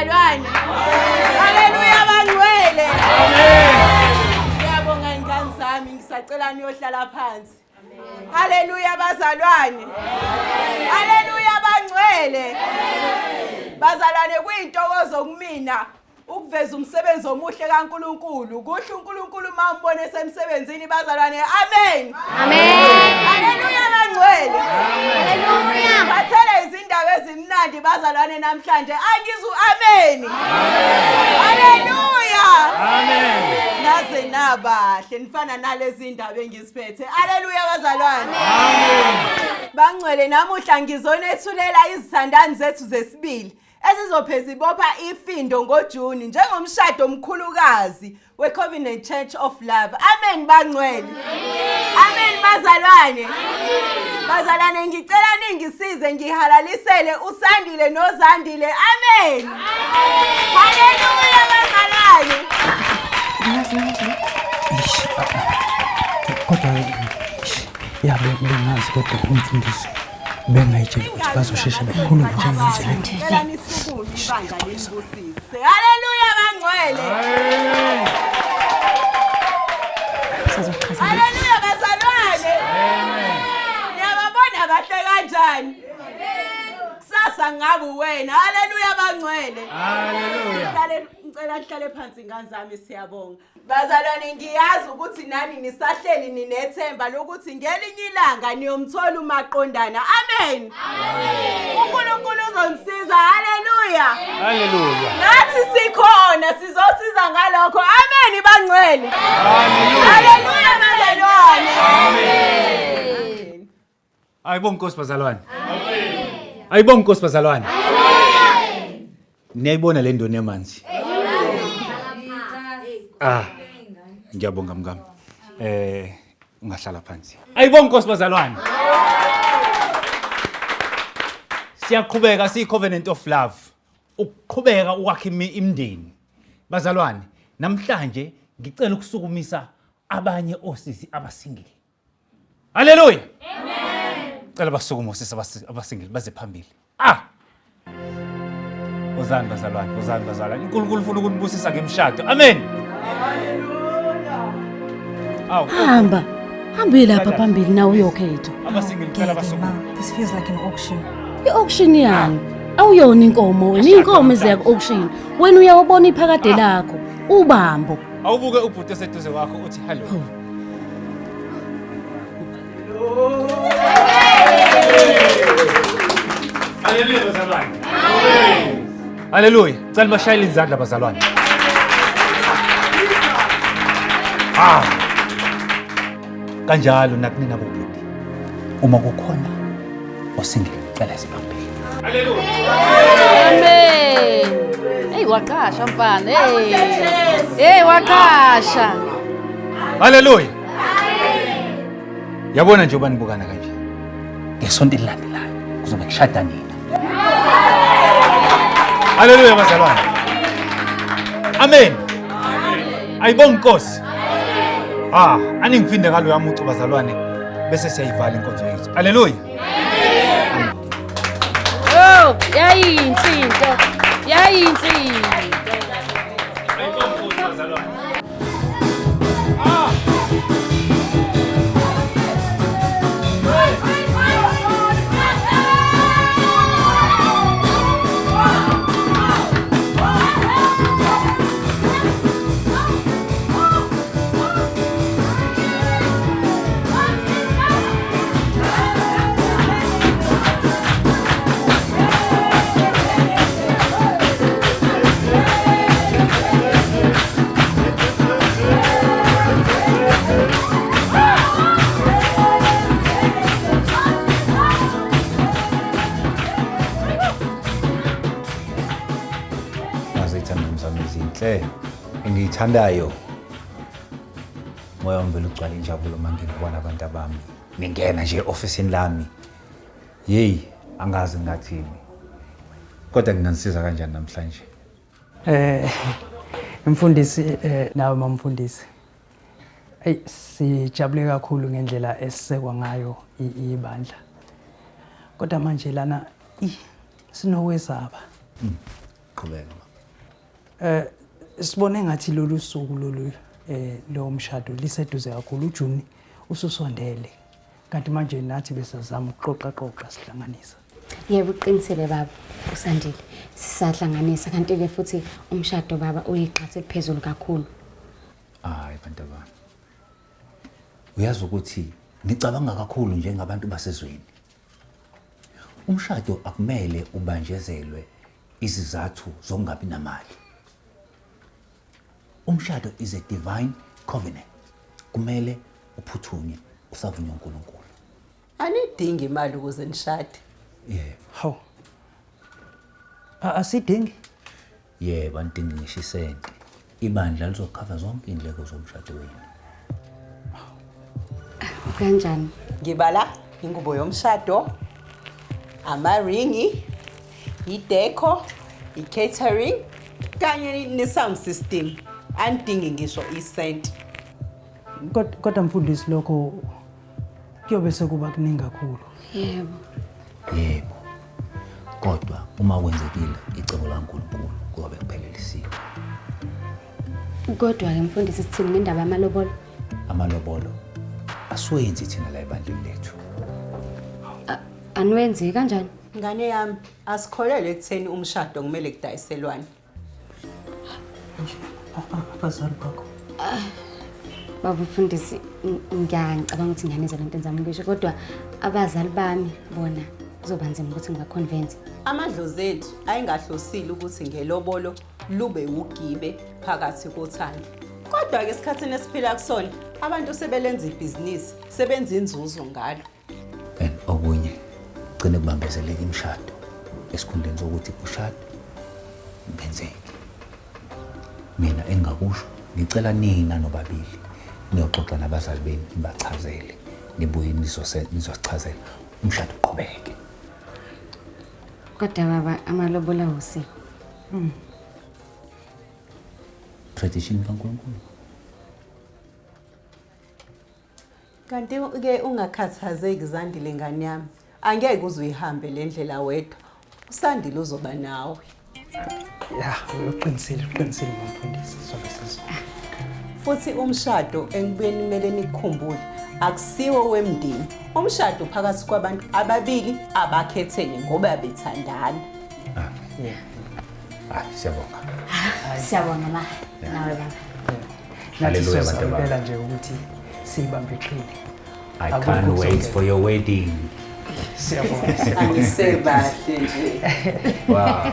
bazalwane. Haleluya bangcwele. Ngiyabonga ingane zami, ngisacela niyohlala phansi. Haleluya bazalwane. Haleluya bangcwele. Bazalwane, kuyintokozo kumina ukuveza umsebenzi omuhle kaNkulunkulu. Kuhle uNkulunkulu uma umbone esemsebenzini bazalwane. Amen. Amen. Haleluya bangcwele. Haleluya. Phathele izindaba ezimnandi bazalwane namhlanje. Angizwu amen. Haleluya. Amen. Naze nabahle nifana nalezi ndaba engiziphethe. Haleluya bazalwane. Amen. Bangcwele, namuhla ngizonethulela izithandani zethu zesibili ezizophe zibopha ifindo ngoJuni njengomshado omkhulukazi weCovenant Church of Love. Amen bangcwele. Amen bazalwane. Bazalwane, ngicela ningisize ngihalalisele uSandile noZandile. Amen. Haleluya bazalwane. Eish, kodwa eish, ya bengazi kodwa umfundisi bengayitsheli ukuthi bazosheshe bekhulume njengamanje le. Ngicela nisukume ibandla linibusise. Haleluya bangcwele. Sizochaza. Haleluya bazalwane. Niyababona bahle kanjani? Kusasa ngabe wena. Haleluya bangcwele. Hallelujah. Ngihlale, ngicela nihlale phansi ingane zami, siyabonga. Bazalwane, ngiyazi ukuthi nani nisahleli ninethemba lokuthi ngelinye ilanga niyomthola umaqondana. Amen. UNkulunkulu uzonisiza. Haleluya. Hallelujah. Nathi sikhona sizosiza ngalokho. Amen bangcwele. Hallelujah. Haleluya bazalwane. Amen. Ayibonga Nkosi bazalwane. Ayibonga Nkosi bazalwane. Niyayibona le ndoni yamanzi. Ah. Ngiyabonga mngami. Ungahlala phansi. Ayibonga Nkosi bazalwane. Siyaqhubeka siyi Covenant of Love. Ukuqhubeka ukwakha imindeni. Bazalwane, namhlanje ngicela ukusukumisa abanye osisi abasingile. Haleluya. Amen. Cela basukume osisi abasingile baze phambili. Ah. Wozani bazalwane, wozani bazalwane. uNkulunkulu ufuna ukunibusisa ngemishado. Amen. Awu. Hamba. Hamba uye lapha phambili nawe uyokhetha. Abasingile cela basukume. This feels like an auction. I-auction yani? Awuyona inkomo wena, inkomo eziya ku-auction. Wena uyawubona iphakade lakho. Ubambo. Awubuke ubhuti oseduze kwakho uthi hello. Haleluya bazalwane. Haleluya. Cela bashayele izandla bazalwane. Ah. Kanjalo nakunina bobhuti. Uma kukhona osingile cela sibambile. Haleluya. Amen. Hey, waqasha mfana. Hey. Hey, waqasha. Haleluya. Yabona nje ubanibukana kanje. Ngesonto elilandelayo kuzobe kushada nina. Haleluya bazalwane. Amen. Ayibonga inkosi. Ah, aningifinde ngalo yamucu bazalwane bese siyayivala inkonzo yethu. Haleluya. Oh, yayinhle into. Yayinhle into. Ayibonga inkosi bazalwane. Nazo izithandani zami ezinhle engiyithandayo. Moya wami vele ugcwala injabulo uma ngibona abantu abami. Ningena nje e-ofisini lami. Yeyi, angazi ngathini. Kodwa nginganisiza kanjani namhlanje? Mfundisi, nawe mamfundisi. Ey, sijabule kakhulu ngendlela esisekwa ngayo ibandla. Kodwa manje lana sinokwesaba. Qhubeka mama. Eh sibone ngathi lolu suku lolu eh lo mshado liseduze kakhulu uJuni ususondele. Kanti manje nathi besazama ukuqoqa qoqa sihlanganisa. Yebo uqinisile baba uSandile. Sisahlanganisa kanti ke futhi umshado baba uyigxathu eliphezulu kakhulu. Hayi bantu abami. Uyazi ukuthi nicabanga kakhulu njengabantu basezweni. Umshado akumele ubanjezelwe izizathu zokungabi namali. Umshado is a divine covenant. Kumele uphuthunywe usavunywa uNkulunkulu. Anidingi imali ukuze nishade. Yebo. Hawu. Asidingi. Yebo, anidingi ngisho isenti. Ibandla lizokhava zonke iy'ndleko zomshado wenu. Kanjani? Ngibala ingubo yomshado, amaringi, i-decor, i-catering kanye ne-sound system. Anidingi ngisho isenti. Kodwa mfundisi lokho kuyobe sekuba kuningi kakhulu. Yebo. Yebo. Kodwa uma kwenzekile icebo laNkulunkulu kuyobe kuphelelisiwe. Kodwa-ke mfundisi sithini ngendaba yamalobolo? Amalobolo asiwenzi thina la ebandleni lethu. Aniwenzi kanjani? Ngane yami, asikholelwe ekutheni umshado kumele kudayiselwane. Abazali bakho. Baba mfundisi ngiyacabanga ukuthi ngiyanizwa lento engizama ukuyisho kodwa abazali bami bona kuzoba nzima ukuthi ngibaconvince. Amadlozi ethu ayengahlosile ukuthi ngelobolo lube ugibe phakathi kothando. Kodwa-ke esikhathini esiphila kusona, abantu sebelenza ibhizinisi, sebenza inzuzo ngalo. And okunye gcine kubambezeleka imishado esikhundleni sokuthi kushadwe kungenzeki. Mina engingakusho ngicela nina nobabili niyoxoxa nabazali benu nibachazele nibuye nizosichazela umshado uqhubeke. Kodwa baba amalobolo awusiko. Tradition kaNkulunkulu. Kanti-ke ungakhathazeki Zandile ngane yami. Angeke uze uyihambe le ndlela wedwa. USandile uzoba nawe. Ya, uqinisile, uqinisile mfundisi, sobe sizwa. Futhi umshado engibuye nimele nikukhumbule akusiwo wemndeni. Umshado phakathi kwabantu ababili abakhethene ngoba bethandana. Amen. Hayi siyabonga. Siyabonga ma. Nawe baba. Nathi Hallelujah, bantu sizozama bami. impela nje ukuthi siyibambe iqhili. I Akukho can't wait kuzongena. for your wedding. Siyabonga. Anisebahle nje. Wow.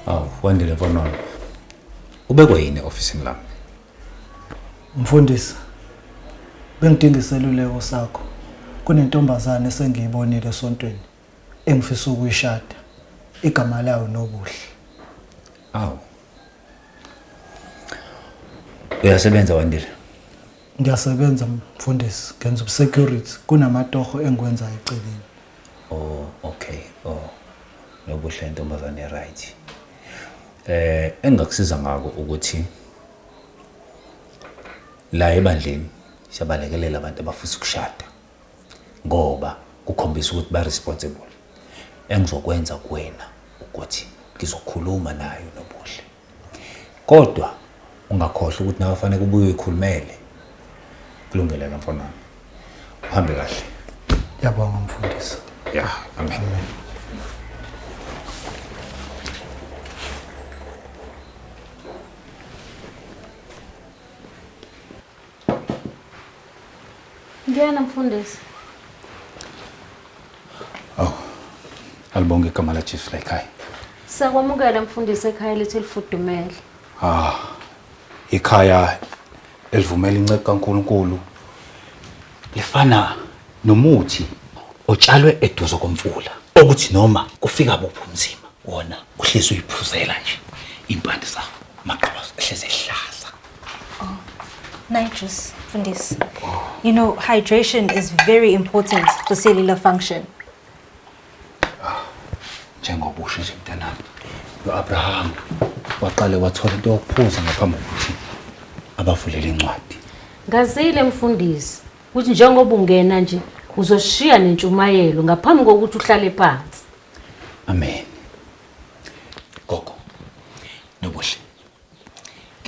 Awu, Wandile Vonono. Ubekwe yini e-ofisini lami? Mfundisi, bengidinga iseluleko sakho. Kunentombazane esengiyibonile esontweni engifisa ukuyishada. Igama layo Nobuhle. Awu. Uyasebenza Wandile? Ngiyasebenza mfundisi, ngenza ubusecurity kunamatoho engikwenzayo eceleni. Oh, okay. Oh. Nobuhle intombazane right. Engakusiza ngako ukuthi la ebandleni siyabalekelela abantu abafisa ukushada ngoba kukhombisa ukuthi ba responsible. Engizokwenza kuwena ukuthi ngizokhuluma nayo Nobuhle. Kodwa ungakhohlwa ukuthi nawe fanele ubuye uyikhulumele. Kulungile ke mfana wami. Uhambe kahle. Ngiyabonga mfundisi. Yeah, amen. Ngena mfundisi. Oh. Alibonge igama la Jesu la ekhaya. Siyakwamukela mfundisi ekhaya lethu elifudumele. Ah. Ikhaya elivumela incebo kaNkuluNkulu lifana nomuthi otshalwe eduze komfula okuthi noma kufika buphi umzima wona uhlezi uyiphuzela nje impande zawo amaqhabazo ehlezi ehlaza. Night juice, mfundisi. You know, hydration is very important for cellular function. Njengoba usho nje mntanami, lo-Abraham waqale wathola into yokuphuza ngaphambi kokuthi abavulele incwadi. Ngazile mfundisi ukuthi njengoba ungena nje uzoshiya nentshumayelo ngaphambi kokuthi uhlale phansi. Amen.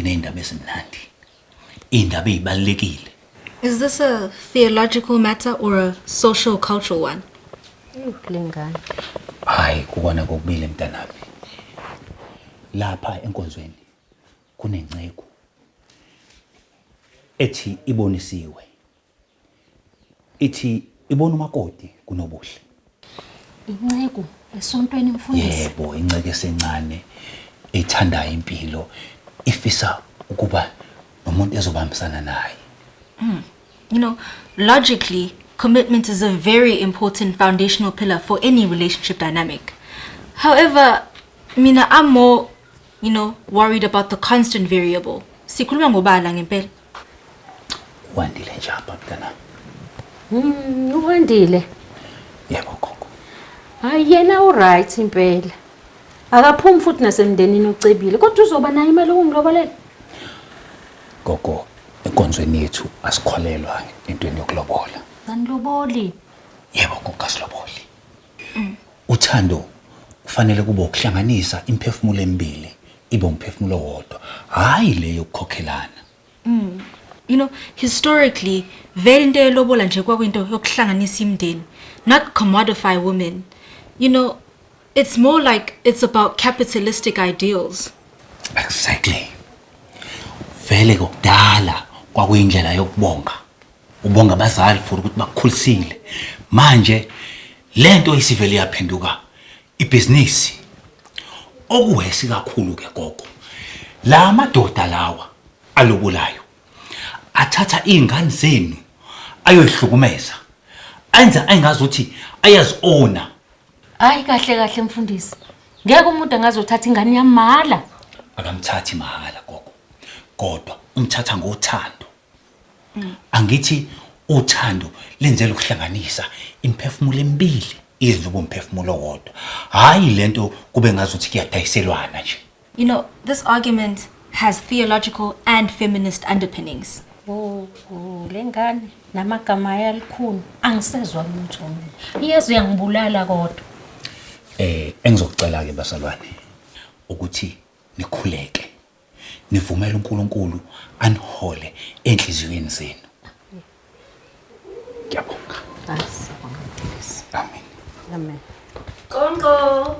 Nginey'ndaba ezimnandi. Iy'ndaba ey'balulekile. Is this a theological matter or a social cultural one? Lengane. Hayi, kukona kokubili mntanami. Lapha enkonzweni kunenceku ethi ibonisiwe. Ithi ibona umakoti kunobuhle. Inceku esontweni mfundisi. Yebo, inceke esencane ethandayo impilo ifisa ukuba nomuntu ezobambisana naye. You know, logically, commitment is a very important foundational pillar for any relationship dynamic. However, mina, I'm more, worried about the constant variable. Sikhuluma ngobala ngempela. Wandile nje apha mntanami. Uwandile. Yebo gogo. Hayi yena uright impela. Akaphumi futhi nasemndenini ocebile, kodwa uzoba nayo imali yokungilobolela. Gogo, enkonzweni yethu asikholelwa entweni yokulobola. Aniloboli. Yebo gogo, asiloboli. Uthando kufanele kube ukuhlanganisa imiphefumulo emibili ibe umphefumulo owodwa, hhayi le yokukhokhelana. Historically, vele into yelobola nje kwakuyinto yokuhlanganisa imindeni, not commodify women. It's more like it's about capitalistic ideals. Exactly. Vele kokudala kwakuyindlela yokubonga. Ubonga abazali for ukuthi bakukhulisile. Manje lento isivele yaphenduka ibhizinisi. Okuwesi kakhulu ke gogo. La madoda lawa alobolayo athatha izingane zenu ayoyihlukumeza. Enza engazi ukuthi ayaziona. Hayi kahle kahle mfundisi. Ngeke umuntu angazothatha ingane yami mahhala. Akamthathi mahhala gogo. Kodwa umthatha ngothando. Angithi uthando lenzela ukuhlanganisa imiphefumulo emibili ize ube umphefumulo owodwa. Hayi lento kube ngazuthi kuyadayiselwana nje. This argument has theological and feminist underpinnings. Oh, lengane namagama ayalikhulu. Angisezwa lutho mina. Iyezwe yangibulala kodwa. Engizokucela ke bazalwane ukuthi nikhuleke. Nivumele uNkulunkulu anihole enhliziyweni zenu. Ngiyabonga. Asibonga mfundisi. Amen. Amen. Qonqo.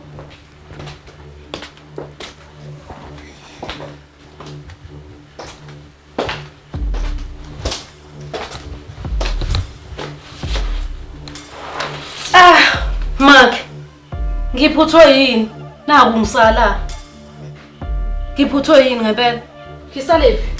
Mark, ngiphuthwe yini? Naku ngisala. Ngiphuthwe yini ngempela? Ngisalephi?